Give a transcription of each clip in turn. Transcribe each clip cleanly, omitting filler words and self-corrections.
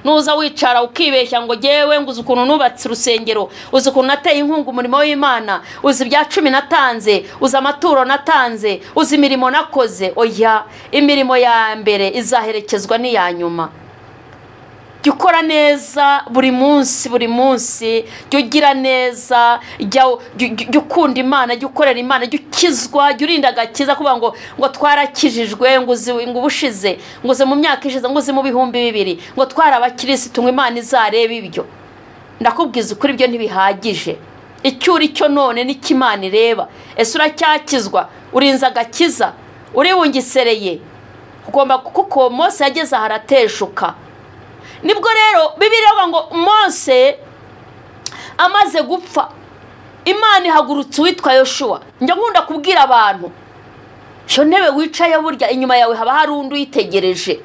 Nuza wicara ukibeshya ngo jewe nguze ukuntu nubatse urusengero, uzi ukuntu nateye inkunga umurimo w'Imana, uzi ibya 10 natanze, uzi amaturo natanze, uzi imirimo nakoze. Oya, imirimo ya mbere izaherekezwa n'iya nyuma. Jya ukora neza buri munsi, buri munsi jya ugira neza, jya ukunda Imana, jya ukorera Imana, jya ukizwa, jya urinda agakiza. Kuvuga ngo twarakijijwe, ngo uzi ngo ubushize, ngo uzi mu myaka ishize, ngo uzi mu 2000, ngo twarabakirisitu, ngo Imana izareba ibyo. Ndakubwiza ukuri, ibyo ntibihagije. Icyo uri cyo none nicyo Imana ireba. Ese uracyakizwa? Urinze agakiza? Uriwungisereye? Ugomba, kuko Mose yageze aha arateshuka. Nibwo rero Bibiliya ivuga ngo Mose amaze gupfa, Imana ihagurutse uwitwa Yoshua. Njya nkunda kubwira abantu, iyo ntebe wicaye burya inyuma yawe haba hari undi uyitegereje.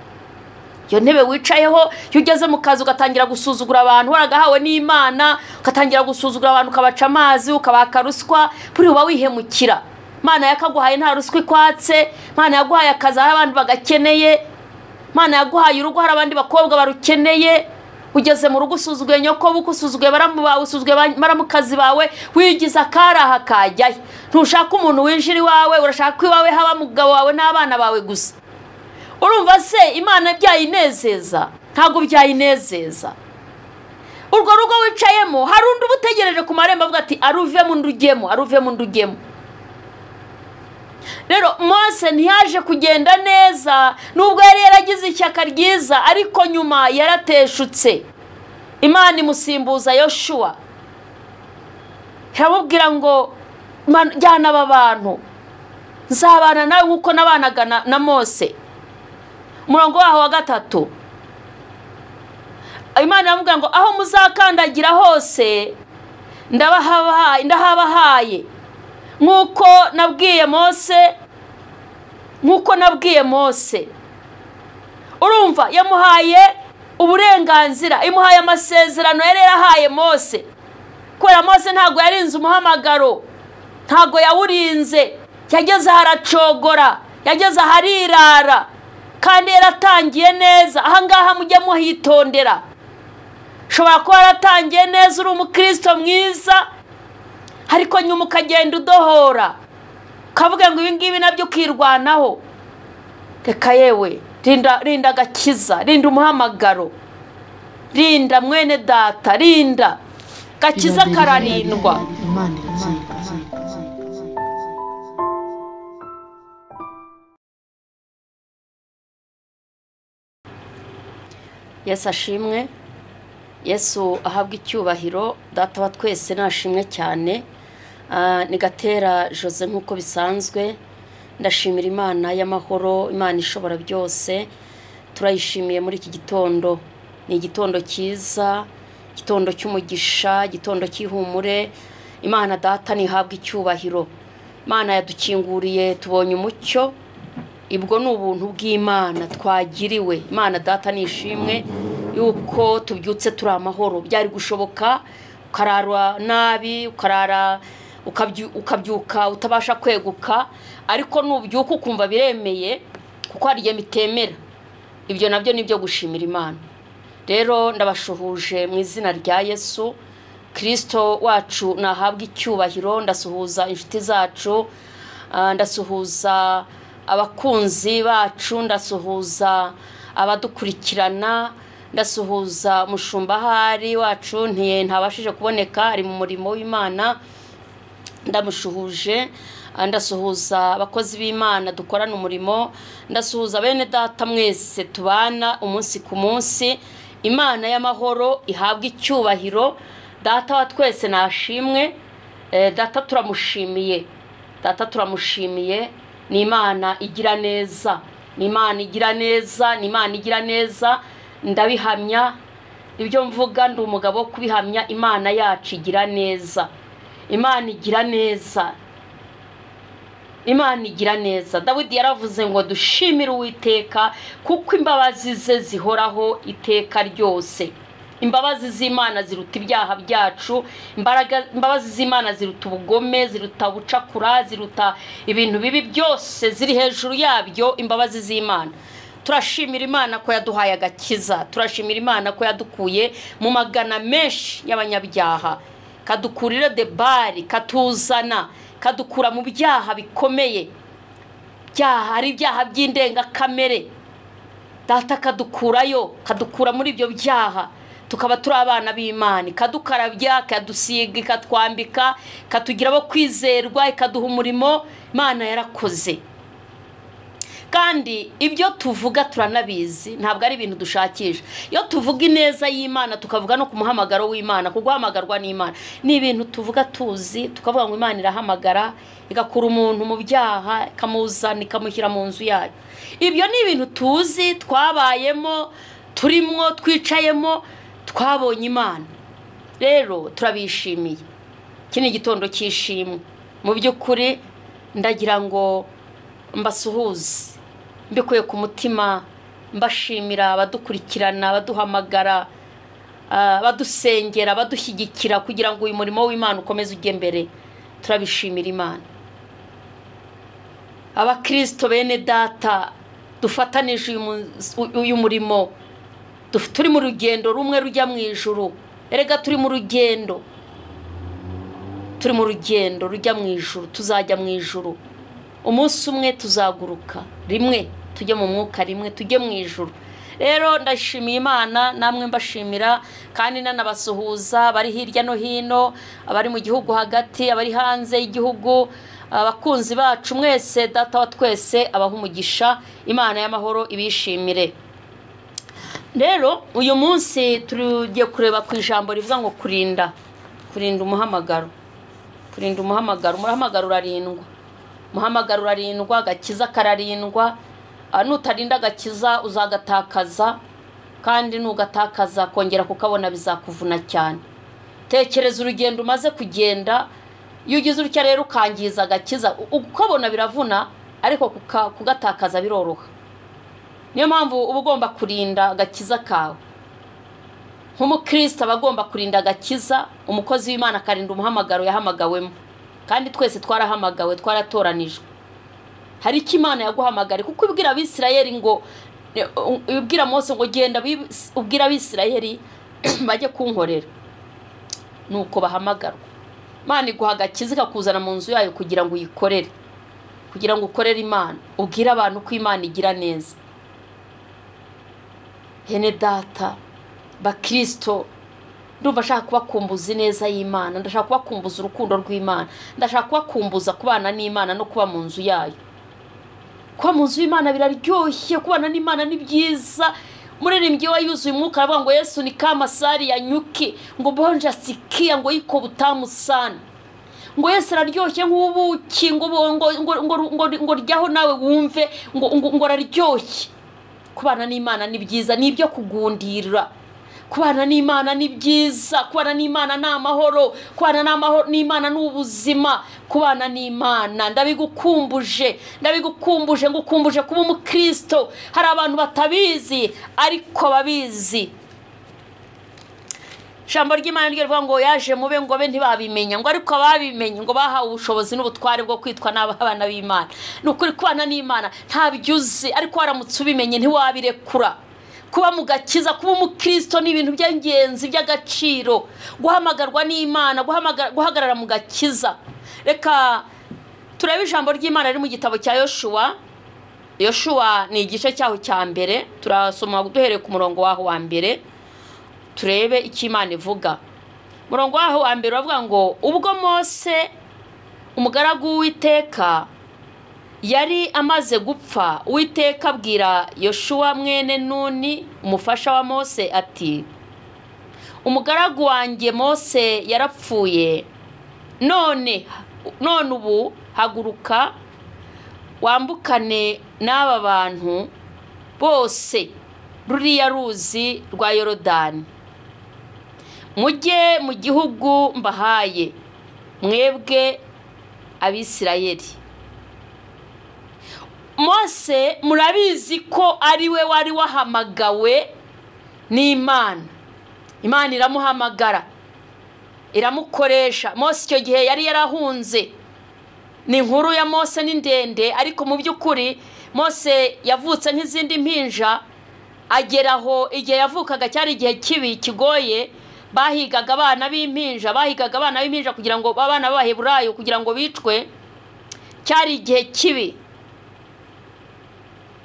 Iyo ntebe wicayeho, iyo ugeze mu kazi ugatangira gusuzugura abantu, waragahawe n'Imana, ugatangira gusuzugura abantu, ukabaca amazi, ukabaka ruswa, buri uba wihemukira. Imana yakaguhaye nta ruswa ikwatse, Imana yaguhaye akazi aho abantu bagakeneye, Imana yaguhaye urugo hari abandi bakobwa barukeneye. Ugeze mu rugo usuzuguye nyoko, usuzuguye baramu bawe, usuzuguye baramukazi bawe, wigize akaraha kajyayo. Ntushaka umuntu winjira iwawe, urashaka ko iwawe haba umugabo wawe n'abana bawe gusa. Urumva se Imana byayinezeza? Ntabwo byayinezeza. Urwo rugo wicayemo hari undi uba utegereje ku marembo avuga ati aruvemo ndujyemo, aruvemo ndujyemo. Rero Mose ntiyaje kugenda neza, nubwo yari yaragize ishyaka ryiza, ariko nyuma yarateshutse. Imana imusimbuza Yoshua, iramubwira ngo jyana aba bantu, nzabana nawe nk'uko nabanaga na Mose. Umurongo waho wa 3, Imana iramubwira ngo aho muzakandagira hose ndahabahaye, nk'uko nabwiye Mose, nk'uko nabwiye Mose. Urumva yamuhaye uburenganzira, imuhaye amasezerano yari yarahaye Mose. Kubera Mose ntabwo yarinze umuhamagaro, ntabwo yawurinze, yageze haracogora, yageze harirara, kandi yaratangiye neza. Ahangaha mujye muhitondera. Ushobora kuba waratangiye neza uri umukristo mwiza, ariko nyuma ukagenda udohora, ukavuga ngo ibi ngibi nabyo ukirwanaho. Reka yewe, rinda agakiza, rinda umuhamagaro, rinda mwene data, rinda gakiza kararindwa. Yesu ashimwe, Yesu ahabwe icyubahiro, data wa twese nashimwe cyane. Ni Gatera Jose nk'uko bisanzwe. Ndashimira Imana y'amahoro, Imana ishobora byose. Turayishimiye muri iki gitondo. Ni igitondo cyiza, igitondo cy'umugisha, igitondo cy'ihumure. Imana data nihabwe icyubahiro. Imana yadukinguriye tubonye umucyo. Ibwo ni ubuntu bw'Imana twagiriwe. Imana data nishimwe yuko tubyutse turi amahoro. Byari gushoboka ukarara nabi, ukarara ukabyuka utabasha kweguka, ariko nubyuka ukumva biremeye, kuko hari igihe bitemera. Ibyo nabyo nibyo gushimira Imana. Rero ndabashuhuje mu izina rya Yesu Kristo wacu nahabwa icyubahiro. Ndasuhuza inshuti zacu, ndasuhuza abakunzi bacu, ndasuhuza abadukurikirana, ndasuhuza umushumba ahari wacu ntabashije kuboneka, ari mu murimo w'Imana, ndamushuhuje. Ndasuhuza abakozi b'Imana dukorana umurimo, ndasuhuza bene data mwese tubana umunsi ku munsi. Imana y'amahoro ihabwe icyubahiro. Data wa twese nashimwe. Data turamushimiye, data turamushimiye. Ni Imana igira neza, ni Imana igira neza, ni Imana igira neza. Ndabihamya ibyo mvuga, ndi umugabo wo kubihamya. Imana yacu igira neza, Imana igira neza, Imana igira neza. Dawidi yaravuze ngo dushimire Uwiteka kuko imbabazi ze zihoraho iteka ryose. Imbabazi z'Imana ziruta ibyaha byacu, imbabazi z'Imana ziruta ubugome, ziruta ubucakura, ziruta ibintu bibi byose, ziri hejuru yabyo imbabazi z'Imana. Turashimira Imana ko yaduhaye agakiza, turashimira Imana ko yadukuye mu magana menshi y'abanyabyaha, kadukurira debari, katuzana, kadukura mu byaha bikomeye, byaha ari ibyaha by'indengakamere. Data kadukurayo, kadukura muri ibyo byaha, tukaba turi abana b'Imana, ikadukarabya, ikadusiga, ikatwambika, ikatugira abo kwizerwa, ikaduha umurimo. Imana yarakoze. Kandi ibyo tuvuga turanabizi, ntabwo ari ibintu dushakisha. Iyo tuvuga ineza y'Imana tukavuga no ku muhamagaro w'Imana, kuguhamagarwa n'Imana, ni ibintu tuvuga tuzi, tukavuga ngo Imana irahamagara, igakura umuntu mu byaha, ikamuzana, ikamushyira mu nzu yayo. Ibyo ni ibintu tuzi, twabayemo, turimo, twicayemo, twabonye Imana. Rero turabishimiye. Iki ni igitondo cy'ishimwe. Mu by'ukuri ndagira ngo mbasuhuze mbikuye ku mutima, mbashimira abadukurikirana, abaduhamagara, abadusengera, abadushyigikira kugira ngo uyu murimo w'Imana ukomeze ujye mbere. Turabishimira Imana. Abakristo bene data dufatanije uyu murimo, turi mu rugendo rumwe rujya mu ijuru. Erega turi mu rugendo, turi mu rugendo rujya mu ijuru, tuzajya mu ijuru umunsi umwe, tuzaguruka rimwe tujye mu mwuka, rimwe tujye mu ijuru. Rero ndashimiye Imana, namwe mbashimira, kandi nanabasuhuza bari hirya no hino, abari mu gihugu hagati, abari hanze y'igihugu, abakunzi bacu mwese. Data wa twese abaha umugisha, Imana y'amahoro ibishimire. Rero uyu munsi tugiye kureba ku ijambo rivuga ngo kurinda, kurinda umuhamagaro, kurinda umuhamagaro. Umuhamagaro urarindwa, umuhamagaro urarindwa, agakiza kararindwa. Nutarinda agakiza uzagatakaza, kandi nugatakaza kongera kukabona bizakuvuna cyane. Tekereza urugendo umaze kugenda, iyo ugize urutya rero ukangiza agakiza, ukabona biravuna, ariko kugatakaza biroroha. Niyo mpamvu uba ugomba kurinda agakiza kawe. Nk'umukristo aba agomba kurinda agakiza, umukozi w'Imana akarinda umuhamagaro yahamagawemo. Kandi twese twarahamagawe, twaratoranijwe. Hari icyo Imana yaguhamagara, kuko ibwira Abisirayeli ngo, ibwira Mose ngo genda ubwira Abisirayeli bajye kunkorera, nuko bahamagarwa. Imana iguha agakiza ikakuzana mu nzu yayo kugira ngo uyikorere, kugira ngo ukorere Imana, ubwire abantu ko Imana igira neza. Hene data bakristo, ndumva ashaka kubakumbuza ineza y'Imana, ndashaka kubakumbuza urukundo rw'Imana, ndashaka kubakumbuza kubana n'Imana no kuba mu nzu yayo. Kuba mu nzu y'Imana biraryoshye, kubana n'Imana ni byiza. Muririmbyi wa yuzuye umwuka aravuga ngo Yesu ni kama sari ya nyuki, ngo bonja sikia, ngo iko butamu sana, ngo Yesu araryoshye nk'ubuki, ngo ngo ngo ngo ngo ryaho nawe wumve, ngo ngo araryoshye. Kubana n'Imana ni byiza, ni ibyo kugundira. Kubana n'Imana ni byiza, kubana n'Imana ni amahoro, kubana n'Imana ni ubuzima, kubana n'Imana. Ndabigukumbuje, ndabigukumbuje, ngukumbuje kuba umukristo. Hari abantu batabizi ariko babizi. Ijambo ry'Imana ryo rivuga ngo yaje mube ngo be ntibabimenya, ngo ariko ababimenye ngo bahawe ubushobozi n'ubutware bwo kwitwa n'abana b'Imana. Ni ukuri kubana n'Imana ntabyo uzi, ariko waramutse ubimenye ntiwabirekura. Kuba mu gakiza, kuba umukristo ni ibintu by'ingenzi by'agaciro. Guhamagarwa n'Imana, guhagarara mu gakiza. Reka turebe ijambo ry'Imana riri mu gitabo cya Yoshuwa. Yoshuwa ni igice cyaho cya mbere, turasoma duhereye ku murongo waho wa mbere, turebe icyo Imana ivuga. Murongo waho wa mbere uravuga ngo ubwo Mose umugaragu w'Uwiteka yari amaze gupfa, Uwiteka abwira Yoshuwa mwene Nuni umufasha wa Mose ati umugaragu wanjye Mose yarapfuye, none ubu haguruka wambukane n'aba bantu bose ruriya ruzi rwa Yorodani, mujye mu gihugu mbahaye mwebwe Abisirayeli. Mose murabizi ko ari we wari wahamagawe n'Imana. Imana iramuhamagara, iramukoresha. Mose icyo gihe yari yarahunze. Ni inkuru ya Mose ni ndende, ariko mu by'ukuri Mose yavutse nk'izindi mpinja, ageraho igihe yavukaga cyari igihe kibi kigoye. Bahigaga abana b'impinja, bahigaga abana b'impinja kugira ngo abana b'Abaheburayo kugira ngo bicwe. Cyari igihe kibi,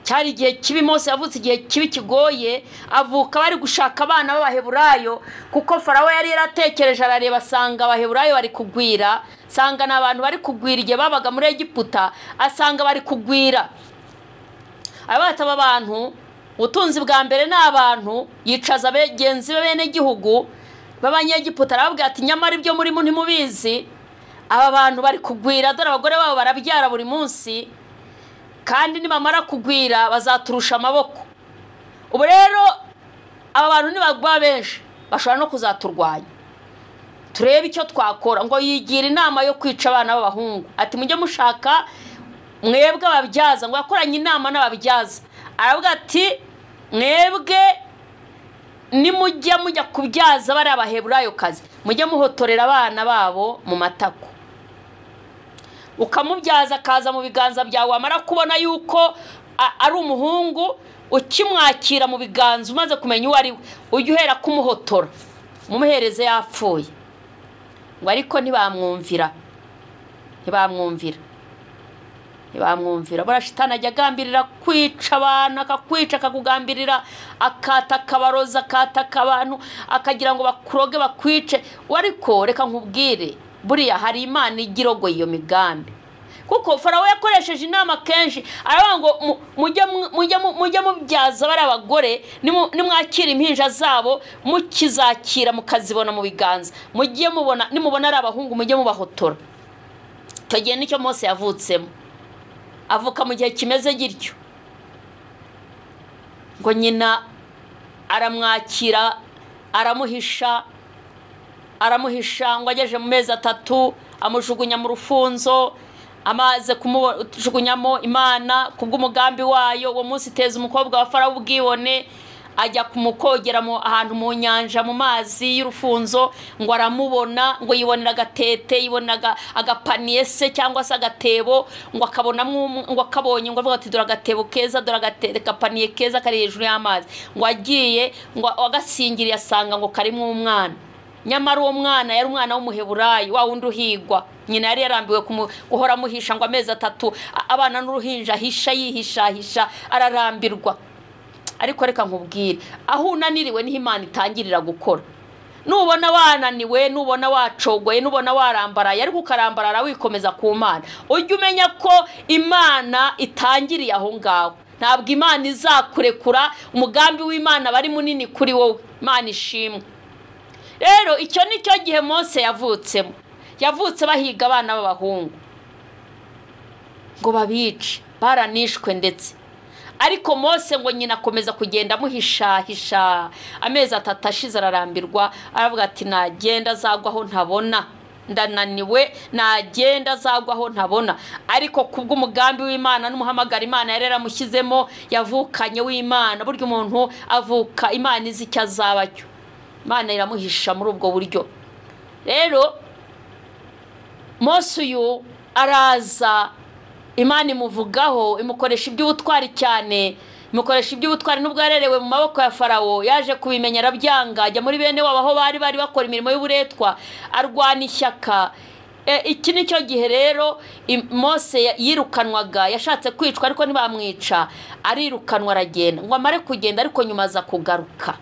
cyari igihe kibi. Mose yavutse igihe kibi kigoye, avuka bari gushaka abana b'Abaheburayo, kuko Farawo yari yaratekereje arareba asanga Abaheburayo bari kugwira, asanga ni abantu bari kugwira igihe babaga muri Egiputa, asanga bari kugwira. Abataba abantu, ubutunzi bwa mbere ni abantu. Yicaza bagenzi be bene gihugu b'Abanyegiputa, arababwira ati nyamara ibyo murimo ntimubizi, aba bantu bari kugwira, dore abagore babo barabyara buri munsi, kandi nibamara kugwira bazaturusha amaboko. Ubu rero aba bantu nibagwa benshi bashobora no kuzaturwanya, turebe icyo twakora. Ngo yigira inama yo kwica abana b'abahungu, ati mujye mushaka mwebwe ababyaza. Ngo yakoranye inama n'ababyaza, aravuga ati mwebwe nimujya mujya kubyaza bari Abaheburayo kazi, mujye muhotorera abana babo mu matako. Ukamubyaza akaza mu biganza byawe, wamara kubona yuko ari umuhungu, ukimwakira mu biganza umaze kumenya uwo ari we, ujye uhera kumuhotora mumuhereze yapfuye. Ngo ariko ntibamwumvira, ntibamwumvira, ntibamwumvira. Buriya shitani ajya agambirira kwica abantu, akakwica, akakugambirira, akataka abarozi, akataka abantu, akagira ngo bakuroge bakwice. Ariko reka nkubwire, buriya hari Imana ijya irogoye iyo migambi, kuko Farawo yakoresheje inama kenshi, aravuga ngo mujye mubyaza bari abagore, nimwakira impinja zabo mukizakira mukazibona mu biganza, mujye mubona, nimubona ari abahungu mujye mubahotora. Icyo gihe nicyo Mose yavutsemo, avuka mu gihe kimeze gityo. Ngo nyina aramwakira, aramuhisha, aramuhisha. Ngo ageje mu mezi 3 amujugunya mu rufunzo. Amaze kumujugunyamo, Imana kubw'umugambi wayo uwo munsi iteza umukobwa wa Farawo ubwibone, ajya kumukogera ahantu mu nyanja mu mazi y'urufunzo. Ngo aramubona, ngo yibonera agatete, yibonera agapaniye se cyangwa se agatebo, ngo akabonamwo, ngo akabonye, ngo avuga ati dore agatebo keza, dore agapaniye keza kari hejuru y'amazi. Ngo agiye, ngo agasingiriye asanga ngo karimo umwana. Nyamara uwo mwana yari umwana w'Umuheburayo, wa wundi uhigwa. Nyina yari yarambiwe guhora amuhisha, ngo amezi 3 abana n'uruhinja ahisha, yihishahisha, ararambirwa. Ariko reka nkubwire, aho unaniriwe niho Imana itangirira gukora. Nubona wananiwe, nubona wacogoye, nubona warambaraye, ariko ukarambarara wikomeza ku Mana, ujye umenya ko Imana itangiriye aho ngaho. Ntabwo Imana izakurekura, umugambi w'Imana bari munini kuri wowe. Imana ishimwe. Rero icyo nicyo gihe Mose yavutsemo. Yavutse bahiga abana b'abahungu ngo babice, baranishwe ndetse. Ariko Mose ngo nyina akomeza kugenda amuhishahisha. Amezi 3 ashize ararambirwa, aravuga ati nagenda azagwaho ntabona, ndananiwe, nagenda azagwaho ntabona. Ariko kubw'umugambi w'Imana n'umuhamagara Imana yari yaramushyizemo, yavukanye w'Imana. Burya umuntu avuka Imana izi icyo azaba cyo, Imana iramuhisha muri ubwo buryo. Rero Mose uyu araza, Imana imuvugaho, imukoresha iby'ubutwari cyane, imukoresha iby'ubutwari. Nubwo yarerewe mu maboko ya Farawo, yaje kubimenya arabyanga, ajya muri bene wabo aho bari bari bakora imirimo y'uburetwa, arwana ishyaka. Iki nicyo gihe rero Mose yirukanwaga, yashatse kwicwa ariko ntibamwica, arirukanwa aragenda. Ngo amare kugenda ariko nyuma aza kugaruka.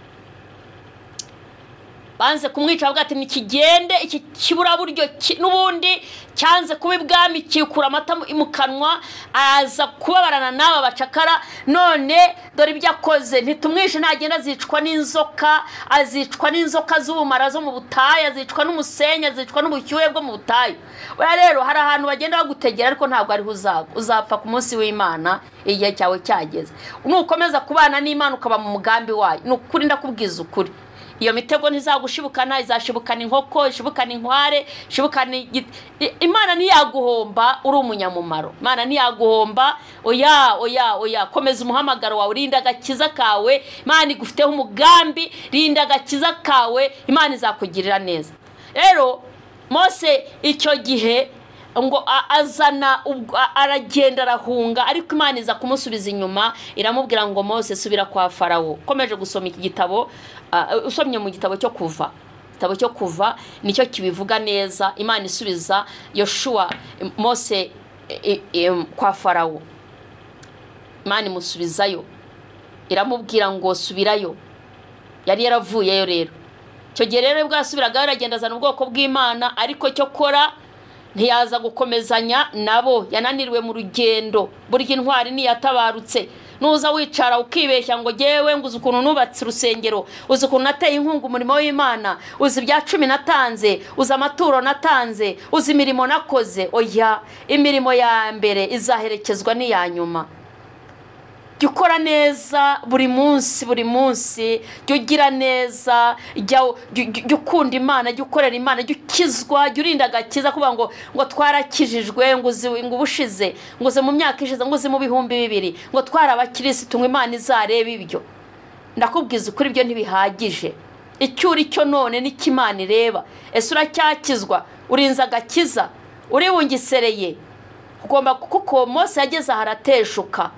Banze kumwica bavuga ati nikigende iki kiburaburyo n'ubundi cyanze kuba ibwami, kikura amata mu kanwa, aza kubabarana n'aba bacakara. None dore ibyo akoze, ntitumwishe, nagenda azicwa n'inzoka, azicwa n'inzoka z'ubumara zo mu butayu, azicwa n'umusenyi, azicwa n'ubushyuhe bwo mu butayu. Oya rero hari ahantu bagenda bagutegera, ariko ntabwo ariho uzagwa, uzapfa ku munsi w'Imana igihe cyawe cyageze. Nukomeza kubana n'Imana ukaba mu mugambi wayo, ni ukuri ndakubwiza ukuri, iyo mitego ntizagushibukana, izashibukana inkoko, ishibukana inkware, ishibukana Imana ntiyaguhomba uri umunyamumaro. Imana ntiyaguhomba, oya oya oya. Komeza umuhamagaro wawe, rinda agakiza kawe, Imana igufiteho umugambi, rinda agakiza kawe, Imana izakugirira neza. Rero Mose icyo gihe ngo azana aragenda arahunga, ariko Imana iza kumusubiza inyuma iramubwira ngo Mose subira kwa Farawo. Komeje gusoma iki gitabo, usomye mu gitabo cyo Kuva, igitabo cyo Kuva nicyo kibivuga neza. Imana isubiza Yoshua Mose kwa Farawo, Imana imusubizayo iramubwira ngo subirayo. Yari yaravuyeyo rero. Icyo gihe rero bwasubiraga aragenda azana ubwoko bw'Imana, ariko cyo kora ntiyaza gukomezanya nabo, yananiriwe mu rugendo. Burya intwari niyatabarutse. Nuza wicara ukibeshya ngo jyewe ngo uzi ukuntu nubatse urusengero, uzi ukuntu nateye inkunga umurimo w'Imana, uzi ibya 10 natanze, uzi amaturo natanze, uzi imirimo nakoze. Oya, imirimo ya mbere izaherekezwa n'iya nyuma. Jya ukora neza buri munsi, buri munsi jya ugira neza, jya ukunda Imana, jya ukorera Imana, jya ukizwa, jya urinda agakiza. Kuvuga ngo twarakijijwe, ngo uzi ngo ubushize, ngo uzi mu myaka ishize, ngo uzi mu 2000, ngo twarabakirisitu, ngo Imana izareba ibyo. Ndakubwiza ukuri, ibyo ntibihagije. Icyo uri cyo none nicyo Imana ireba. Ese uracyakizwa? Urinze agakiza? Uribungisereye? Ugomba, kuko Mose yageze aha arateshuka.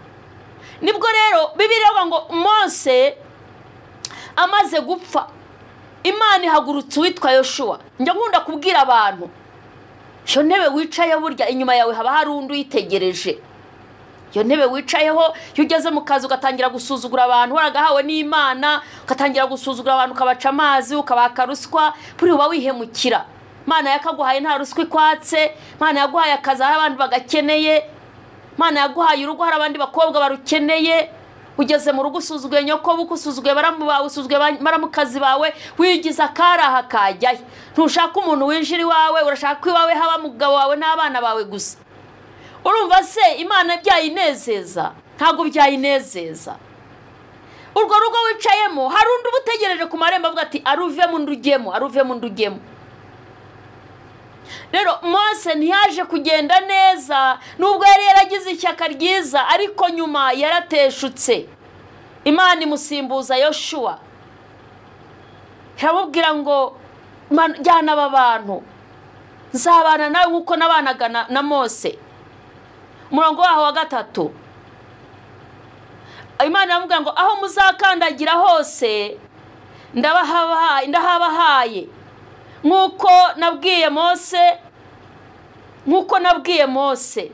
Nibwo rero Bibiliya ivuga ngo Mose amaze gupfa, Imana ihagurutse uwitwa Yoshua. Njya nkunda kubwira abantu, iyo ntebe wicayeho burya inyuma yawe haba hari undi uyitegereje. Iyo ntebe wicayeho, iyo ugeze mu kazi ugatangira gusuzugura abantu, waragahawe n'Imana, ugatangira gusuzugura abantu, ukabaca amazi, ukabaka ruswa, buri uba wihemukira. Imana yakaguhaye nta ruswa ikwatse, Imana yaguhaye akazi aho abantu bagakeneye, Imana yaguhaye urugo hari abandi bakobwa barukeneye. Ugeze mu rugo usuzuguye nyoko, usuzuguye baramu bawe, usuzuguye baramukazi bawe, wigize akaraha kajyayo. Ntushaka umuntu winjira iwawe, urashaka ko iwawe haba umugabo wawe n'abana bawe gusa. Urumva se Imana byayinezeza? Ntabwo byayinezeza. Urwo rugo wicayemo hari undi ubutegereje ku marembo avuga ati aruvemo ndujyemo, aruvemo ndujyemo. Rero Mose ntiyaje kugenda neza, nubwo yari yaragize ishyaka ryiza, ariko nyuma yarateshutse. Imana imusimbuza Yoshua, iramubwira ngo jyana aba bantu, nzabana nawe nk'uko nabanaga na Mose. Umurongo waho wa 3, Imana iramubwira ngo aho muzakandagira hose ndahabahaye, nk'uko nabwiye Mose, nk'uko nabwiye Mose.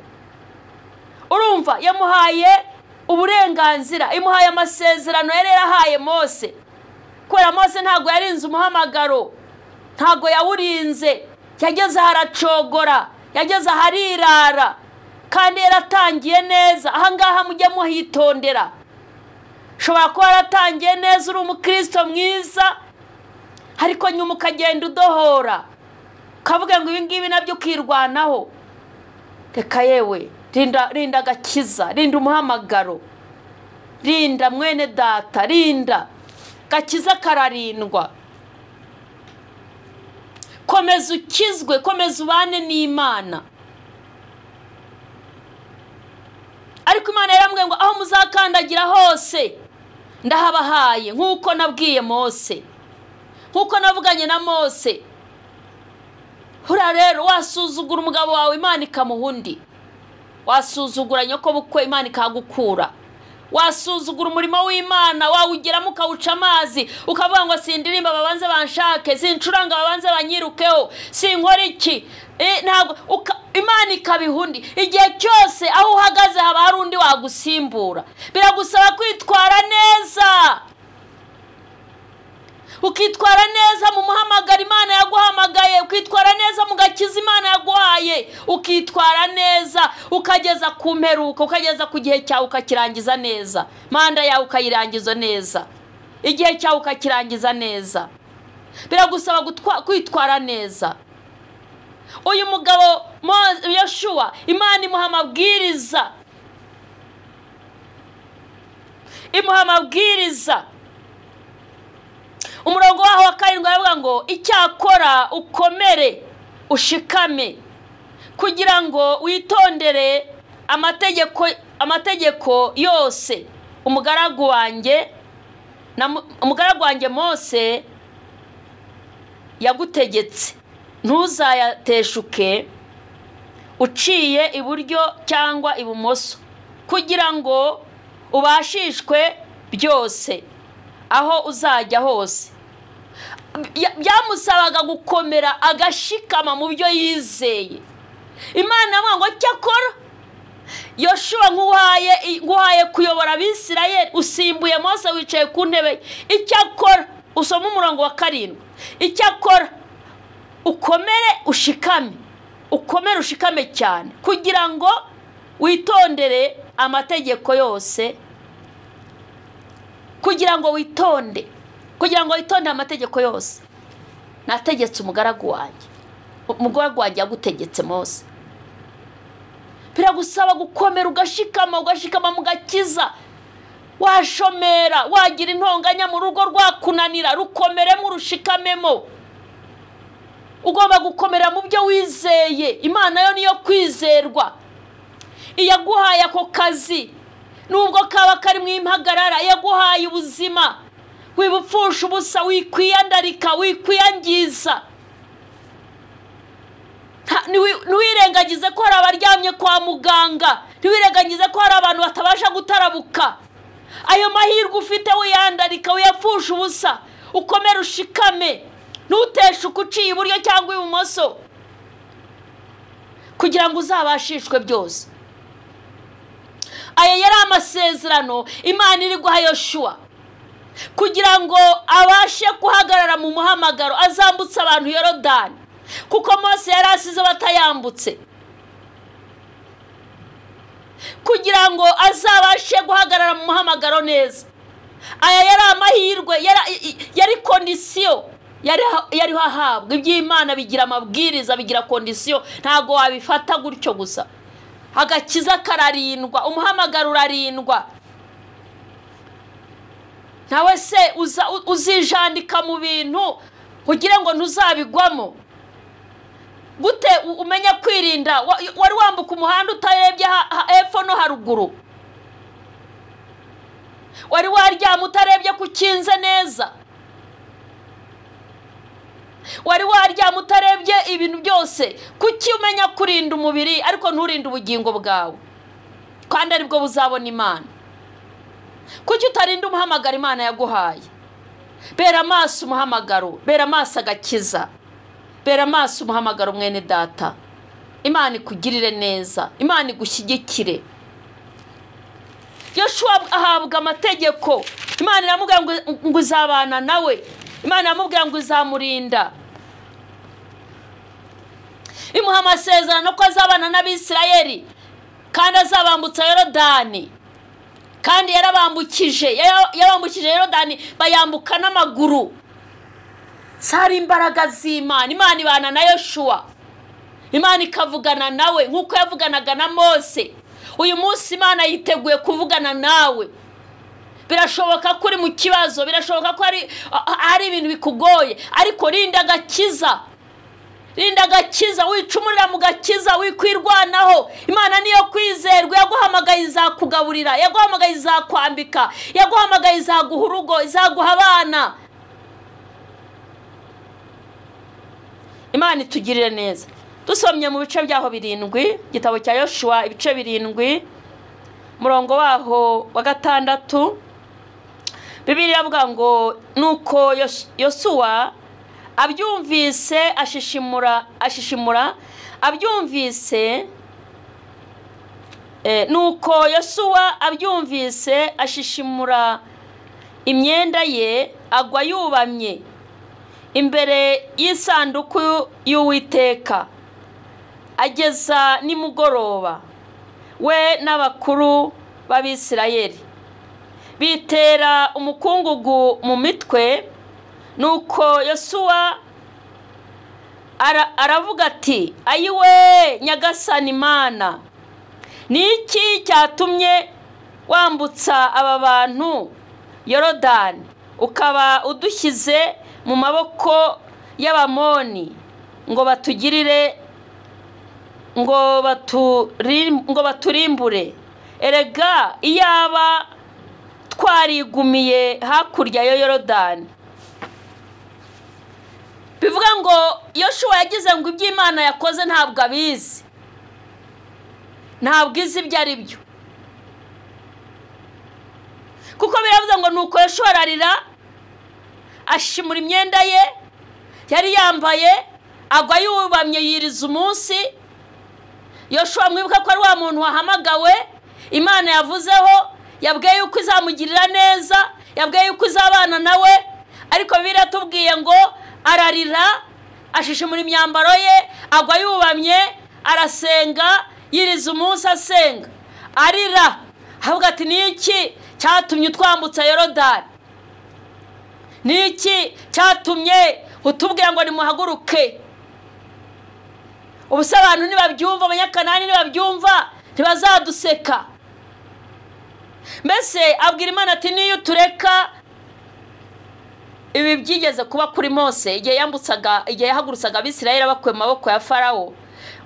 Urumva yamuhaye uburenganzira, imuhaye amasezerano yari yarahaye Mose. Kubera Mose ntabwo yarinze umuhamagaro, ntabwo yawurinze, yageze haracogora, yageze harirara, kandi yaratangiye neza. Ahangaha mujye muhitondera. Ushobora kuba yaratangiye neza uri umukristo mwiza, ariko nyuma ukagenda udohora, ukavuga ngo ibi ngibi nabyo ukirwanaho. Reka yewe, rinda agakiza, rinda umuhamagaro, rinda mwene data, rinda gakiza kararindwa. Komeza ukizwe, komeza ubane n'Imana. Ariko Imana yarambwiye ngo aho muzakandagira hose ndahabahaye, nk'uko nabwiye Mose, nkuko navuganye na Mose. Hura rero wasuzugura umugabo wawe, Imana ikamuha undi. Wasuzugura nyoko bukwe, Imana ikagukura. Wasuzugura umurimo w'Imana, wawugeramo ukawuca amazi, ukavuga ngo sindirimba babanze banshake, sincuranga babanze banyirukeho, sinkora iki, ntabwo Imana ikabiha undi. Igihe cyose aho uhagaze haba hari undi wagusimbura. Biragusaba kwitwara neza, ukitwara neza mu muhamagaro Imana yaguhamagaye, ukitwara neza mu gakiza Imana yaguhaye, ukitwara neza ukageza ku mperuka, ukageza ku gihe cyawe ukakirangiza neza, manda yawe ukayirangiza neza, igihe cyawe ukakirangiza neza. Biragusaba kwitwara neza. Uyu mugabo Yoshua, Imana imuha amabwiriza, imuha amabwiriza. Umurongo waho wa 7 aravuga ngo icyakora ukomere ushikame, kugira ngo witondere amategeko yose umugaragu wanjye Mose yagutegetse, ntuzayateshuke uciye iburyo cyangwa ibumoso, kugira ngo ubashishwe byose aho uzajya hose. Byamusabaga gukomera agashikama mu byo yizeye. Imana avuga ngo cyakora Yoshuwa nguhaye kuyobora Abisirayeli, usimbuye Mose wicaye ku ntebe. Icyakora usoma umurongo wa 7, icyakora ukomere ushikame, ukomere ushikame cyane, kugira ngo witondere amategeko yose, kugira ngo witonde, kugira ngo witonde amategeko yose nategetse umugaragu wanjye. Umugaragu wanjye yagutegetse Mose. Biragusaba gukomera ugashikama, ugashikama mu gakiza. Washomera, wagira intonganya mu rugo rwakunanira, rukomeremo urushikamemo. Ugomba gukomera mu byo wizeye. Imana yo niyo kwizerwa. Iyaguhaye ako kazi nubwo kaba kari mu impagarara, yaguhaye ubuzima, wibupfusha ubusa, wikwiyandarika, wikwiyangiza. Ntiwirengagize ko hari abaryamye kwa muganga, ntiwirengagize ko hari abantu batabasha gutarabuka. Ayo mahirwe ufite wiyandarika, wiyapfusha ubusa, ukomere ushikame, ntuteshuke uciye iburyo cyangwa ibumoso, kugira ngo uzabashishwe byose. Aya yari amasezerano Imana iri guha Yoshuwa kugira ngo abashe guhagarara mu muhamagaro, azambutse abantu Yorodani, kuko Mose yari asize batayambutse, kugira ngo azabashe guhagarara mu muhamagaro neza. Aya yari amahirwe, yari kondisiyo yariho ahabwa. Iby'Imana bigira amabwiriza, bigira kondisiyo, ntabwo wabifata gutyo gusa. Agakiza kararindwa, umuhamagaro urarindwa. Nawe se uzijandika mu bintu kugira ngo ntuzabigwamo? Gute umenya kwirinda? Wari wambuka umuhanda utarebye hepfo no haruguru? Wari waryama utarebye ku kinze neza? Wari waryama utarebye ibintu byose? Kuki umenya kurinda umubiri ariko nturinde ubugingo bwawe, kandi aribwo buzabona Imana? Kuki utarinda umuhamagaro Imana yaguhaye? Bera amaso umuhamagaro, bera amaso agakiza, bera amaso umuhamagaro mwene data. Imana ikugirire neza, Imana igushyigikire. Yoshuwa ahabwa amategeko. Imana iramubwira ngo izabana nawe, Imana iramubwira ngo izamurinda, imuha amasezerano ko azabana n'Abisirayeli kandi azabambutsa Yorodani. Kandi yarabambukije, yarabambukije Yorodani, bayambuka n'amaguru. Sari imbaraga z'Imana. Imana ibana na Yoshuwa, Imana ikavugana nawe nk'uko yavuganaga na Mose. Uyu munsi Imana yiteguye kuvugana nawe. Birashoboka ko uri mu kibazo, birashoboka ko hari ibintu bikugoye, ariko rinda agakiza, rinda agakiza, wicumurira mu gakiza, wikwirwanaho. Imana niyo kwizerwa, yaguhamagaye izakugaburira, yaguhamagaye izakwambika, yaguhamagaye izaguha urugo, izaguha abana. Imana itugirire neza. Dusomye mu bice byaho 7, igitabo cya Yoshuwa ibice 7, murongo waho wa 6, Bibiliya iravuga ngo nuko Yosuwa abyumvise ashishimura abyumvise, nuko Yosuwa abyumvise ashishimura imyenda ye, agwa yubamye imbere y'isanduku y'Uwiteka ageza nimugoroba, we n'abakuru b'Abisirayeli bitera umukungugu mu mitwe. Nuko Yosuwa aravuga ati, ayiwe Nyagasani Imana, ni iki cyatumye wambutsa aba bantu Yorodani, ukaba udushyize mu maboko y'Abamoni ngo batugirire, ngo baturimbure? Erega iyaba twarigumiye hakurya ya Yorodani. Bivuga ngo Yoshuwa yagize ngo iby'Imana yakoze ntabwo abizi. Ntabwo izi ibyo ari byo, kuko biravuze ngo nuko Yoshuwa ararira, ashimura imyenda ye yari yambaye, agwa yubamye, yiriza umunsi. Yoshuwa mwibuka ko ari wa muntu wahamagawe, Imana yavuzeho, yabwiye yuko izamugirira neza, yabwiye yuko izabana nawe, ariko Bibiliya tubwiye ngo ararira, ashishimura imyambaro ye, agwa yubamye, arasenga, yiriza umunsi asenga, arira, avuga ati niki cyatumye utwambutsa Yorodani? Niki cyatumye utubwira ngo nimuhaguruke? Ubu se abantu ntibabyumva, Abanyakanani ntibabyumva, ntibazaduseka? Mbese abwira Imana ati niyo utureka. Ibi byigeze kuba kuri Mose igihe yambutsaga, igihe yahagurutsaga Abisirayeli abakuye mu maboko ya Farawo,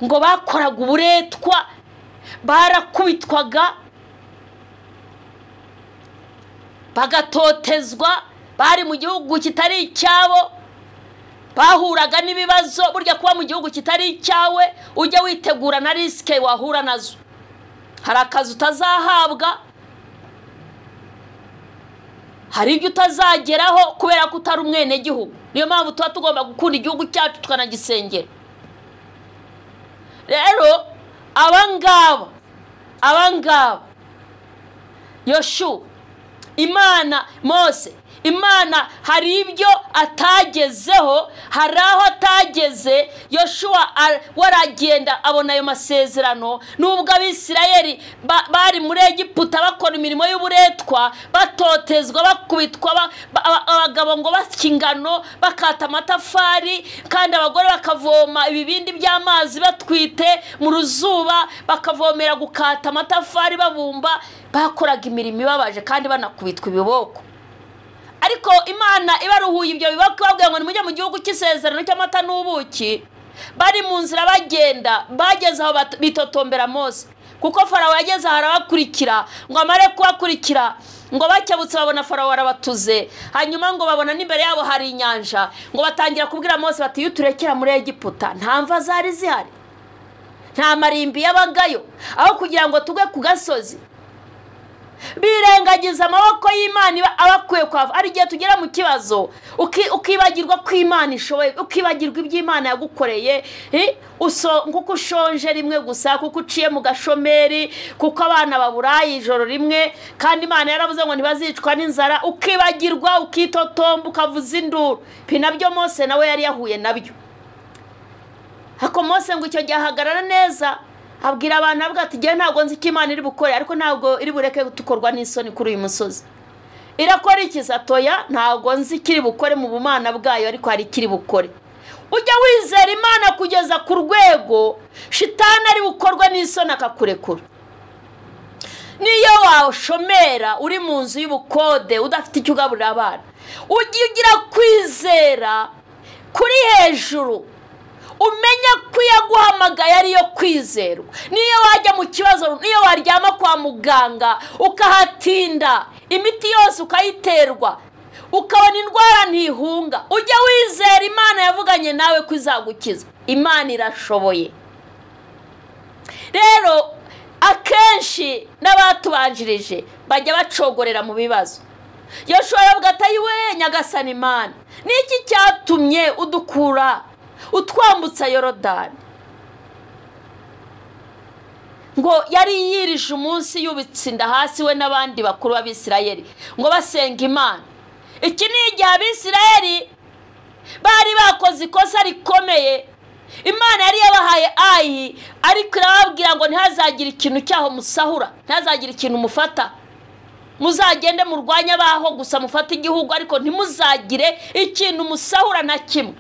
ngo bakoraga uburetwa, barakubitwaga, bagatotezwa, bari mu gihugu kitari icyabo, bahuraga n'ibibazo. Burya kuba mu gihugu kitari icyawe ujya witegura na risike wahura nazo. Hari akazi utazahabwa, hari ibyo utazageraho kubera ko utari umwenegihugu. Niyo mpamvu tuba tugomba gukunda igihugu cyacu tukanagisengera. Rero abangaba Yoshuwa, Imana, Mose, Imana hari ibyo atagezeho, hari aho atageze. Yoshuwa waragenda abona ayo masezerano, nubwo Abisirayeli bari muri Egiputa bakora imirimo y'uburetwa, batotezwa, bakubitwa, abagabo ngo basya ingano, bakata amatafari, kandi abagore bakavoma ibibindi by'amazi batwite mu ruzuba, bakavomera gukata amatafari babumba, bakoraga imirimo ibabaje kandi banakubitwa ibiboko. Ariko Imana ibaruhuye ibyo biboko, ibabwira ngo nimujye mu gihugu cy'isezerano cy'amata n'ubuki. Bari mu nzira bagenda, bageze aho bitotombera Mose, kuko Farawo yageze aho arabakurikira, ngo amare kubakurikira ngo bakebutse babona Farawo arabatuze, hanyuma ngo babona n'imbere yabo hari inyanja, ngo batangira kubwira Mose bati iyo uturekera muri Egiputa nta mva zari zihari, nta marimbi yabagayo, aho kugira ngo tugwe ku gasozi. Birengagiza amaboko y'Imana abakuye kwava. Ari igihe tugera mu kibazo ukibagirwa ko Imana ishoboye, ukibagirwa ibyo Imana yagukoreye, kuko ushonje rimwe gusa, kuko uciye mu gashomeri, kuko abana baburaye ijoro rimwe, kandi Imana yaravuze ngo ntibazicwa n'inzara, ukibagirwa, ukitotomba, ukavuza induru. Ibi nabyo Mose nawe yari yahuye nabyo. Ariko Mose ngo icyo gihe ahagarara neza, abwira abantu avuga ati ngewe ntabwo nzi icyo Imana iri bukore, ariko ntabwo iri bureke gukorwa n'isoni kuri uyu musozi. Irakora iki? Toya, ntabwo nzi icyo iri bukore mu bumana bwayo, ariko hari icyo iri bukore. Ujya wizera Imana kugeza ku rwego shitani ari bukorwe n'isoni akakurekura. Niyo washomera uri mu nzu y'ubukode udafite icyo ugaburira abana, ujye ugira kwizera kuri hejuru, umenye ko iyaguhamagaye ariyo kwizerwa. Niyo wajya mu kibazo, niyo waryama kwa muganga ukahatinda, imiti yose ukayiterwa, ukabona indwara ntihunga, ujya wizera Imana yavuganye nawe ko izagukiza. Imana irashoboye. Rero akenshi n'abatubanjirije bajya bacogorera mu bibazo. Yoshuwa aravuga ati ayiwe Nyagasani Imana, niki cyatumye udukura utwambutsa Yorodani? Ngo yari yirije umunsi yubitse inda hasi we n'abandi bakuru b'Abisirayeli ngo basenga Imana. Iki ni igihe Abisirayeli bari bakoze ikosa rikomeye. Imana yari yabahaye Ayi, ariko irababwira ngo ntihazagire ikintu cyaho musahura, ntihazagire ikintu mufata, muzagende murwanye abaho gusa mufate igihugu, ariko ntimuzagire ikintu musahura na kimwe.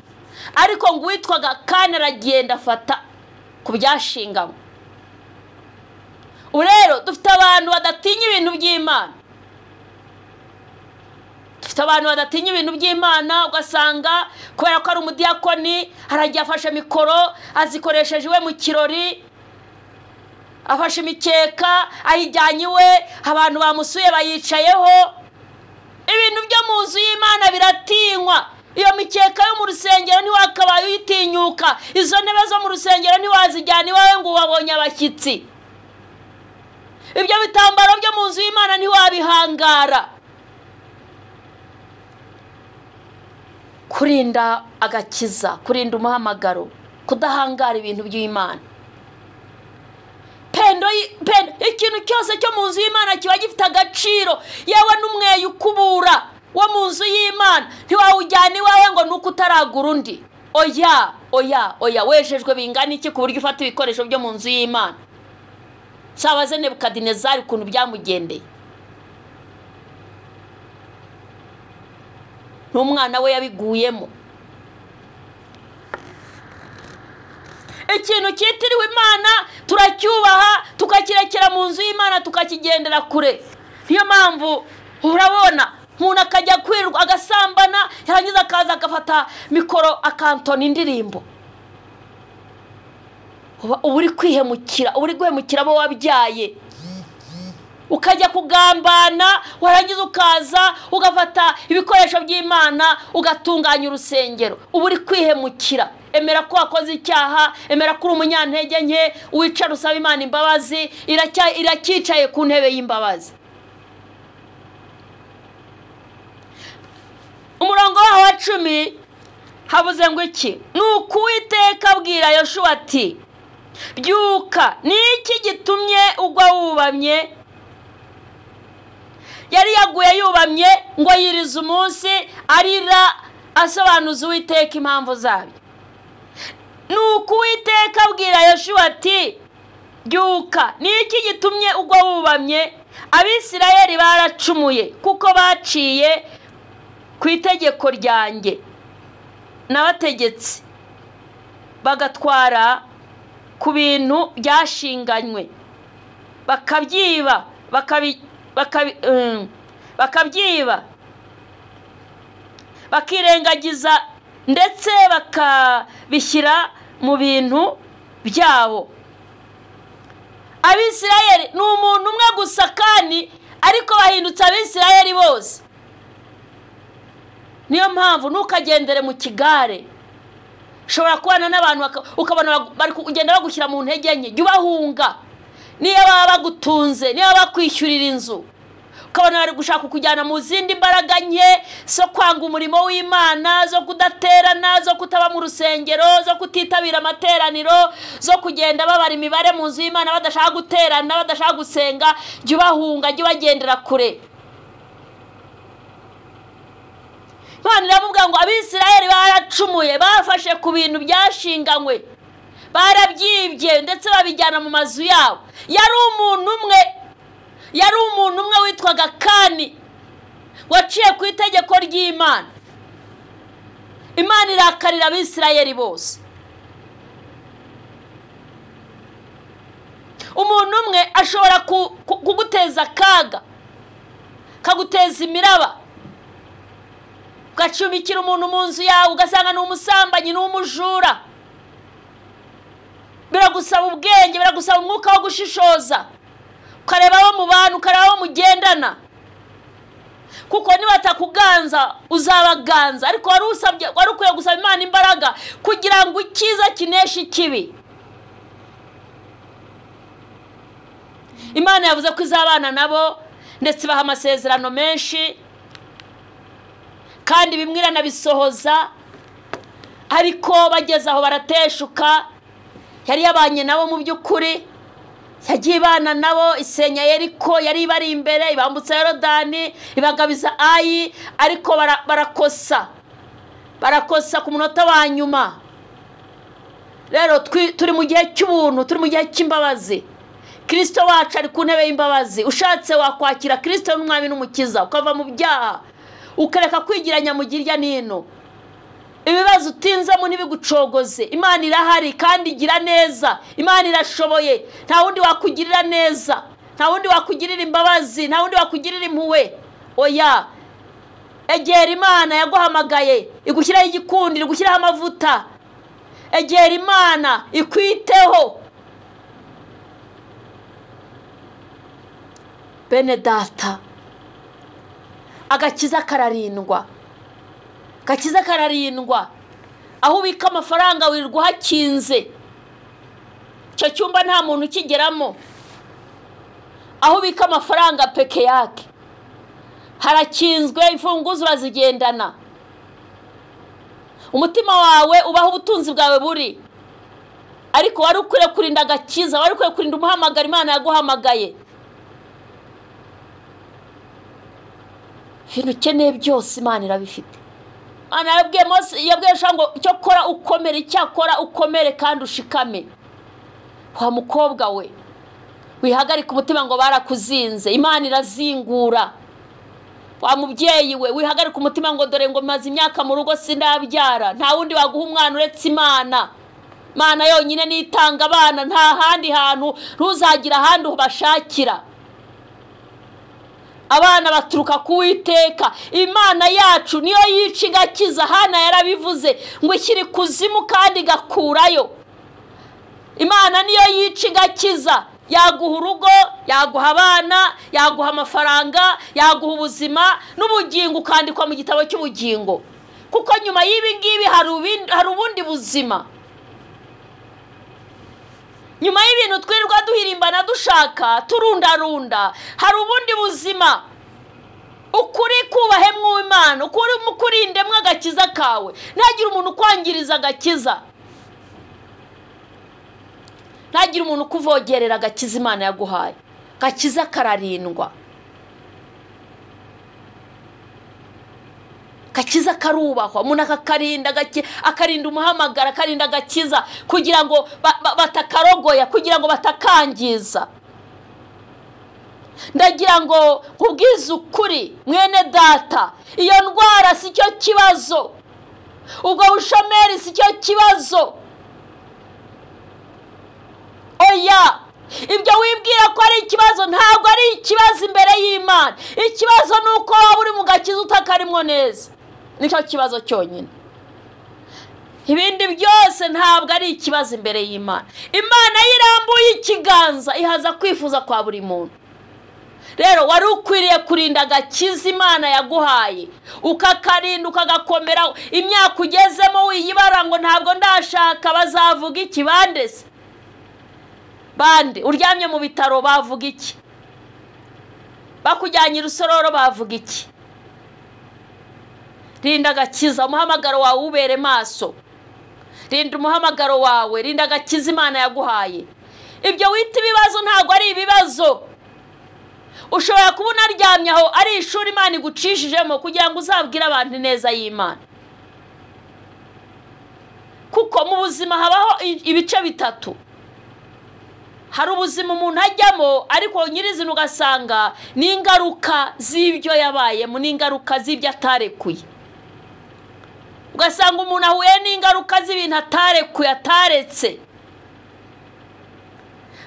Ariko ngo uwitwaga Kani aragenda afata ku byashinganywe. Ubu rero dufite abantu badatinya ibintu by'Imana, dufite abantu badatinya ibintu by'Imana, ugasanga kubera ko ari umudiyakoni aragiye afashe mikoro azikoresheje iwe mu kirori, afashe imikeka ayijyanye iwe, abantu bamusuye bayicayeho. Ibintu byo mu nzu y'Imana biratinywa. Iyo mikeka yo mu rusengero ntiwakabaye uyitinyuka, izo ntebe zo mu rusengero ntiwazijyana iwawe ngo wabonye abashyitsi. Ibyo bitambaro byo mu nzu y'Imana ntiwabihangara. Kurinda agakiza, kurinda umuhamagaro, kudahangara ibintu by'Imana. Pendo, ikintu cyose cyo mu nzu y'Imana kiba gifite agaciro. Yewe n'umweyo ukubura wo mu nzu y'Imana ntiwawujyana iwawe ngo nuko utaragura undi. Oya, oya, oya, wejejwe bingana iki ku buryo ufata ibikoresho byo mu nzu y'Imana? Sabaze Nebukadinezari ukuntu byamugendeye. N'umwana we yabiguyemo. Ikintu cyitiriwe Imana turacyubaha, tukakirekera mu nzu y'Imana, tukakigendera kure. Niyo mpamvu urabona umuntu akajya kwirirwa agasambana, yarangiza akaza agafata mikoro akantona indirimbo. Uba uri kwihemukira, uri guhemukira abo wabyaye. Ukajya kugambana, warangiza ukaza ugafata ibikoresho by'Imana ugatunganya urusengero. Uba uri kwihemukira. Emera ko wakoze icyaha, emera ko uri umunyantege nke, wicara usaba Imana imbabazi, iracyicaye ku ntebe y'imbabazi. Umurongo wa 10 havuze ngo iki? Nuko Uwiteka abwira Yoshuwa ati: byuka, ni iki gitumye ugwa wubamye? Yari yaguye yubamye ngo yirize umunsi arira, asobanuza Uwiteka impamvu zabyo. Nuko Uwiteka abwira Yoshuwa ati: byuka, ni iki gitumye ugwa wubamye? Abisirayeli baracumuye kuko baciye ku itegeko ryanjye n'abategetsi, bagatwara ku bintu byashinganywe, bakabyiba, bakabyiba, bakirengagiza ndetse bakabishyira mu bintu byabo. Abisirayeli ni umuntu umwe gusa kandi, ariko bahindutse Abisirayeli bose. Niyo mpamvu ntukagendere mu kigare. Ushobora kubana n'abantu ukabona bari kugenda bagushyira mu ntege nke, jya ubahunga. Niyo baba bagutunze, niyo bakwishyurira inzu, ukabona bari gushaka kujyana mu zindi mbaraga nke zo kwanga umurimo w'Imana, zo kudaterana, zo kutaba mu rusengero, zo kutitabira amateraniro, zo kugenda babara imibare mu nzu y'Imana badashaka guterana, badashaka gusenga, jya ubahunga, jya ubagendera kure. Imana iramubwira ngo Abisirayeli baracumuye, bafashe ku bintu byashinganywe, barabyibye ndetse babijyana mu mazu yabo. Yari umuntu umwe, yari umuntu umwe witwaga Kani, waciye ku itegeko ry'Imana. Imana irakarira Abisirayeli bose. Umuntu umwe ashobora kuguteza akaga, kaguteza imiraba, ugacumbikira umuntu mu nzu yawe ugasanga ni umusambanyi, ni umujura. Biragusaba ubwenge, biragusaba umwuka wo gushishoza, ukareba abo mu bantu, ukareba abo mugendana, kuko nibatakuganza uzabaganza. Ariko wari ukwiye gusaba Imana imbaraga kugira ngo icyiza kineshe ikibi. Imana yavuze ko izabana nabo, ndetse ibaha amasezerano menshi, kandi bimwe iranabisohoza, ariko bageze aho barateshuka. Yari yabanye nabo mu by'ukuri, yagiye ibana nabo, isenya Yeriko yari ibari imbere, ibambutsa Yorodani, ibagabiza Ayi, ariko barakosa, barakosa ku munota wa nyuma. Rero turi mu gihe cy'ubuntu, turi mu gihe cy'imbabazi. Kristo wacu ari ku ntebe y'imbabazi. Ushatse wakwakira Kristo n'umwami n'umukiza, ukava mu byaha, ukareka kwigiranya mu girya nino. Ibibazo utinzemo ntibigucogoze. Imana irahari kandi igira neza. Imana irashoboye. Nta wundi wakugirira neza, nta wundi wakugirira imbabazi, nta wundi wakugirira impuhwe. Oya, egera Imana yaguhamagaye, igushyiraho igikundiro, igushyiraho amavuta. Egera Imana ikwiteho. Bene data, agakiza kararindwa, agakiza kararindwa. Aho ubika amafaranga wirirwa uhakinze, icyo cyumba nta muntu ukigeramo. Aho ubika amafaranga peke yake harakinzwe, imfunguzo urazigendana. Umutima wawe ubaho ubutunzi bwawe buri, ariko wari ukwiye kurinda agakiza, wari ukwiye kurinda umuhamagaro Imana yaguhamagaye. Ibintu ukeneye byose Imana irabifite. Imana yabwiye Mose, yabwiye Yoshua ngo icyo kora ukomere, icyakora ukomere kandi ushikame. Wa mukobwa we, wihagarike umutima ngo barakuzinze, Imana irazingura. Wa mubyeyi we, wihagarike umutima ngo dore ngo maze imyaka mu rugo sindabyara, nta wundi waguha umwana uretse Imana. Imana yonyine nitanga abana, nta handi hantu, ntuzagira ahandi ubashakira. Abana baturuka ku Uwiteka. Imana yacu niyo yica igakiza. Hana yarabivuze ngo ishyira ikuzimu kandi igakurayo. Imana niyo yica igakiza. Yaguha urugo, yaguha abana, yaguha amafaranga, yaguha ubuzima n'ubugingo, ukandikwa mu gitabo cy'ubugingo. Kuko nyuma y'ibi ngibi hari ubundi buzima. Nyuma y'ibintu twirirwa duhirimbana dushaka turundarunda, hari ubundi buzima. Ukuri kubahe mu Imana, ukuri mukurindemwe agakiza kawe. Ntagire umuntu ukwangiriza agakiza, ntagire umuntu ukuvogerera agakiza Imana yaguhaye. Agakiza kararindwa, agakiza karubahwa, umuntu akakarinda, akarinda umuhamagara, akarinda agakiza kugira ngo batakarogoya, kugira ngo batakangiza. Ndagira ngo nkubwize ukuri mwene data, iyo ndwara si cyo kibazo, ubwo bushomeri si cyo kibazo. Oya, ibyo wibwira ko ari ikibazo ntabwo ari ikibazo imbere y'Imana. Ikibazo ni uko waba uri mu gakiza utakarimwo neza, nicyo kibazo cyonyine. Ibindi byose ntabwo ari ikibazo imbere y'Imana. Imana yirambuye ikiganza ihaza kwifuza kwa buri muntu. Rero wari ukwiriye kurinda agakiza Imana yaguhaye, ukakarinda, ukagakomera. Imyaka ugezemo wiyibara ngo ntabwo ndashaka, bazavuga iki? Bande se? Bande uryamye mu bitaro bavuga iki? Bakujyanye urusororo bavuga iki? Rinda agakiza, umuhamagaro wawe ubere maso. Rinda umuhamagaro wawe, rinda agakiza Imana yaguhaye. Ibyo wita ibibazo ntabwo ari ibibazo. Ushobora kuba unaryamye aho ari ishuri Imana igucishijemo kugira ngo uzabwire abantu neza y'Imana. Kuko mu buzima habaho ibice bitatu. Hari ubuzima umuntu ajyamo ariko nyirizina ugasanga ni ingaruka z'ibyo yabayemo, ni ingaruka z'ibyo atarekuye. Ugasanga umuntu ahuye n'ingaruka z'ibintu atarekuye, ataretse.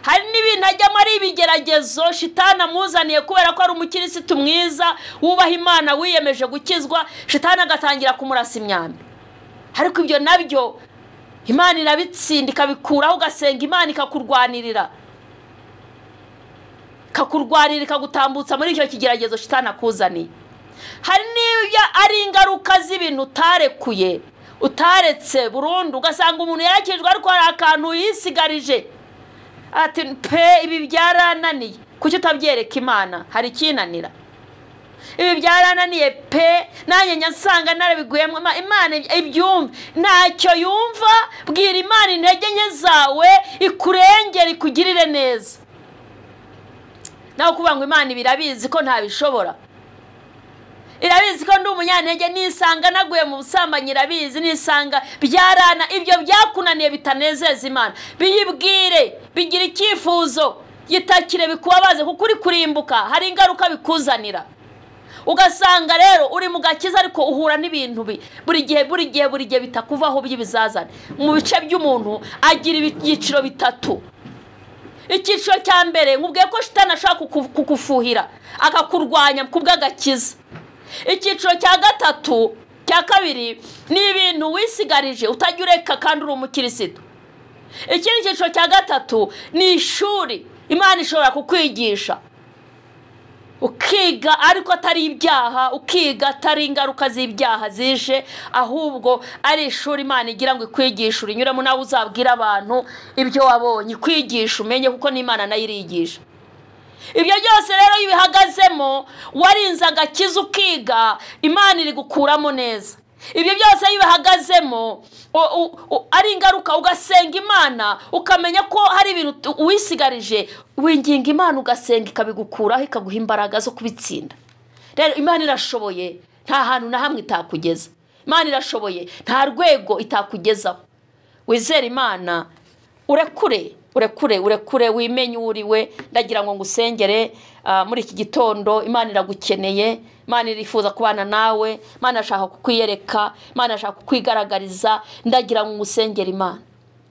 Hari n'ibintu ajyamo ari ibigeragezo shitani amuzaniye kubera ko ari umukirisitu mwiza wubaha Imana wiyemeje gukizwa, shitani agatangira kumurasa imyambi. Ariko ibyo nabyo Imana irabitsinda ikabikuraho, ugasenga Imana ikakurwanirira, ikakurwanirira, ikagutambutsa muri icyo kigeragezo shitani akuzaniye. Hari n'ibyo ari ingaruka z'ibintu utarekuye, utaretse burundu, ugasanga umuntu yarakijwe ariko hari akantu yisigarije, ati pe ibi byarananiye. Kuki utabyereka Imana? Hari ikinanira. Ibi byarananiye pe, nanjye nyasanga narabiguyemo. Imana ibyumve, ntacyo yumva. Bwira Imana intege nke zawe, ikurengere, ikugirire neza. Naho kuvuga ngo Imana ibirabizi ko ntabishobora, irabizi ko ndi umunyantege, nisanga naguye mu busambanyi irabizi, nisanga byarana. Ibyo byakunaniye bitanezeza Imana, biyibwire, bigira icyifuzo, gitakire, bikubabaze, kuko uri kurimbuka, hari ingaruka bikuzanira. Ugasanga rero uri mu gakiza ariko uhura n'ibintu buri gihe buri gihe buri gihe bitakuvaho by'ibizazane. Mu bice by'umuntu agira ibyiciro bitatu. Icyiciro cya mbere, nkubwiye ko shitani ashaka kukufuhira akakurwanya kubw'agakiza. Icyiciro cya gatatu cya kabiri ni ibintu wisigarije utajya ureka kandi uri umukirisitu. Ikindi cyiciro cya gatatu ni ishuri Imana ishobora kukwigisha, ukiga ariko atari ibyaha, ukiga atari ingaruka z'ibyaha zije, ahubwo ari ishuri Imana igira ngo ikwigishe, urinyuremo nawe uzabwira abantu ibyo wabonye, ikwigisha umenye, kuko n'Imana nayo irigisha. Ibyo byose rero iyo ubihagazemo warinze agakiza ukiga, Imana iri gukuramo neza. Ibyo byose iyo ubihagazemo ari ingaruka, ugasenga Imana ukamenya ko hari ibintu wisigarije, winginga Imana ugasenga ikabigukuraho, ikaguha imbaraga zo kubitsinda. Rero Imana irashoboye, nta hantu na hamwe itakugeza. Imana irashoboye, nta rwego itakugezaho. Wizere Imana, urekure urekure urekure, wimenye uriwe. Ndagira ngo ngusengere muri iki gitondo. Imana iragukeneye, Imana irifuza kubana nawe, Imana irashaka kukwiyereka, Imana irashaka kukwigaragariza. Ndagira ngo ngusengere Imana.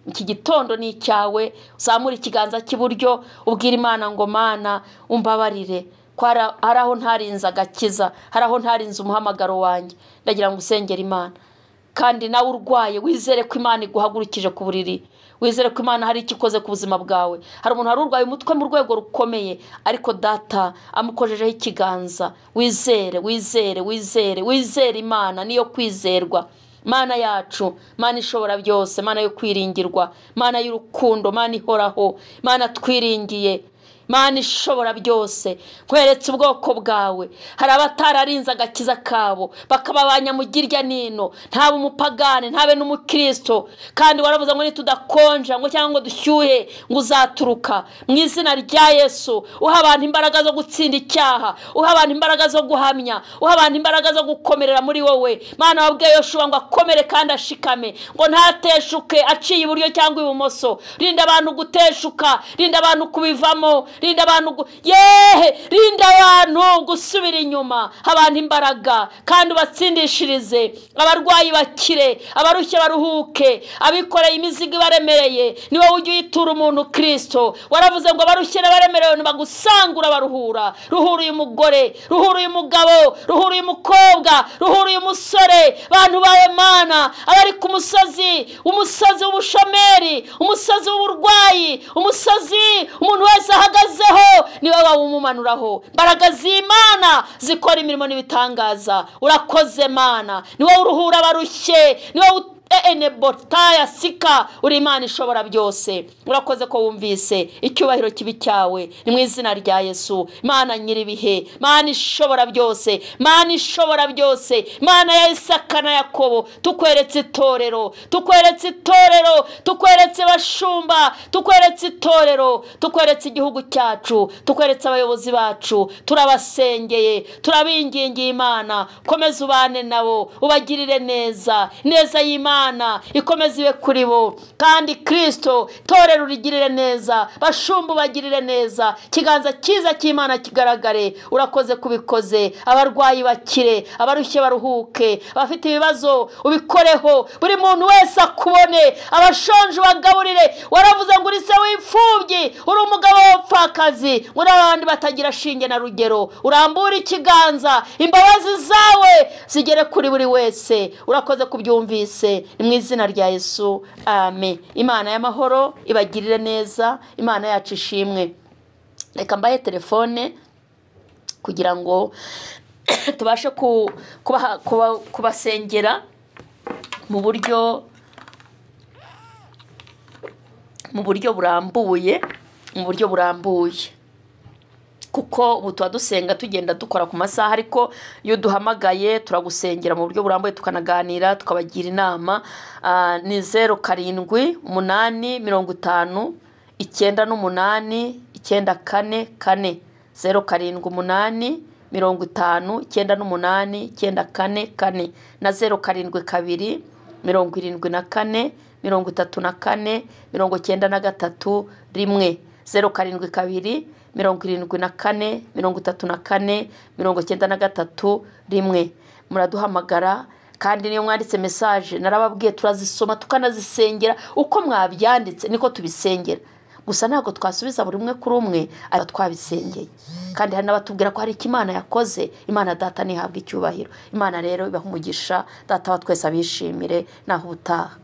Iki gitondo ni icyawe. Uzamure ikiganza cy'iburyo ubwire Imana ngo Mana umbabarire, ko hari aho ntarinze agakiza, hari aho ntarinze umuhamagaro wanjye. Ndagira ngo usengere Imana. Kandi nawe urwaye wizere ko Imana iguhagurukije ku buriri, wizere ko Imana hari icyo ikoze ku buzima bwawe. Hari umuntu wari urwaye umutwe mu rwego rukomeye, ariko data amukojejeho ikiganza. Wizere, wizere, wizere, wizere Imana niyo kwizerwa. Mana yacu, Mana ishobora byose, Mana yo kwiringirwa, Mana y'urukundo, Mana ihoraho, Mana twiringiye, Mana ishobora byose. Nkweretse ubwoko bwawe. Hari abatararinze agakiza kabo, bakaba abanyamugirya nino, ntabe umupagane, ntabe n'umukristo. Kandi waravuze ngo nitudakonja ngo cyangwa ngo dushyuhe ngo uzaturuka. Mu izina rya Yesu, uha abantu imbaraga zo gutsinda icyaha, uha abantu imbaraga zo guhamya, uha abantu imbaraga zo gukomerera muri wowe. Mana wabwiye Yoshuwa ngo akomere kandi ashikame, ngo ntateshuke aciye iburyo cyangwa ibumoso. Rinda abantu guteshuka, rinda abantu kubivamo, rinda abantu yehe, rinda abantu gusubira inyuma. Abantu imbaraga kandi ubatsindishirize, abarwayi bakire, abarushye baruhuke, abikoreye imizigo ibaremereye. Ni wowe ujya uyitura umuntu Kristo. Waravuze ngo abarushye n'abaremerewe ntibagusangura baruhura. Ruhura uyu mugore, ruhura uyu mugabo, ruhura uyu mukobwa, ruhura uyu musore. Bantu bawe Mana, abari ku musozi, umusozi w'ubushomeri, umusozi w'uburwayi, umusozi umuntu wese ahagaze, niwe wawumumanuraho. Imbaraga z'Imana zikora imirimo n'ibitangaza. Urakoze Mana, niwe uruhura abarushye, niwe enebotaya sika, uri Imana ishobora byose. Urakoze ko wumvise, icyubahiro kibi cyawe ni mu izina rya Yesu. Mana nyiribihe, Mana ishobora byose, Mana ishobora byose, Mana ya Isaka na Yakobo, tukweretse itorero, tukweretse itorero, tukweretse bashumba, tukweretse itorero, tukweretse igihugu cyacu, tukweretse abayobozi bacu. Turabasengeye, turabingingiye Imana, komeza ubane nabo, ubagirire neza, neza y'Imana ikomeze ibe kuri bo. Kandi Kristo torero urigirire neza, bashumba ubagirire neza, ikiganza cyiza cy'Imana kigaragare. Urakoze kubikoze, abarwayi bakire, abarushye baruhuke, abafite ibibazo ubikoreho, buri muntu wese akubone, abashonje ubagaburire. Waravuze ngo uri se w'imfubyi, uri umugabo w'abapfakazi, uri abandi batagira shinge na rugero. Urambura ikiganza, imbabazi zawe zigere kuri buri wese. Urakoze kubyumvise, ni mu izina rya Yesu, amen. Imana y'amahoro ibagirire neza, Imana yacu ishimwe. Reka mbahe telefone kugira ngo tubashe kubasengera mu buryo burambuye, mu buryo burambuye. Kuko ubu tuba dusenga tugenda dukora ku masaha, ariko iyo duhamagaye turagusengera mu buryo burambuye, tukanaganira, tukabagira inama. Ni 0 7 8 50 98 94 4, 0 7 8 50 98 94 4 na 0 7 2 74 34 93 1, 0 7 2 74 34 93 1. Muraduhamagara kandi niyo mwanditse message narababwiye turazisoma tukanazisengera, uko mwabyanditse niko tubisengera. Gusa ntabwo twasubiza buri umwe kuri umwe, ariko twabisengeye. Kandi hari n'abatubwira ko hari icyo Imana yakoze. Imana data ntihabwe icyubahiro. Imana rero ibaha umugisha, data wa twese abishimire, naho ubutaha.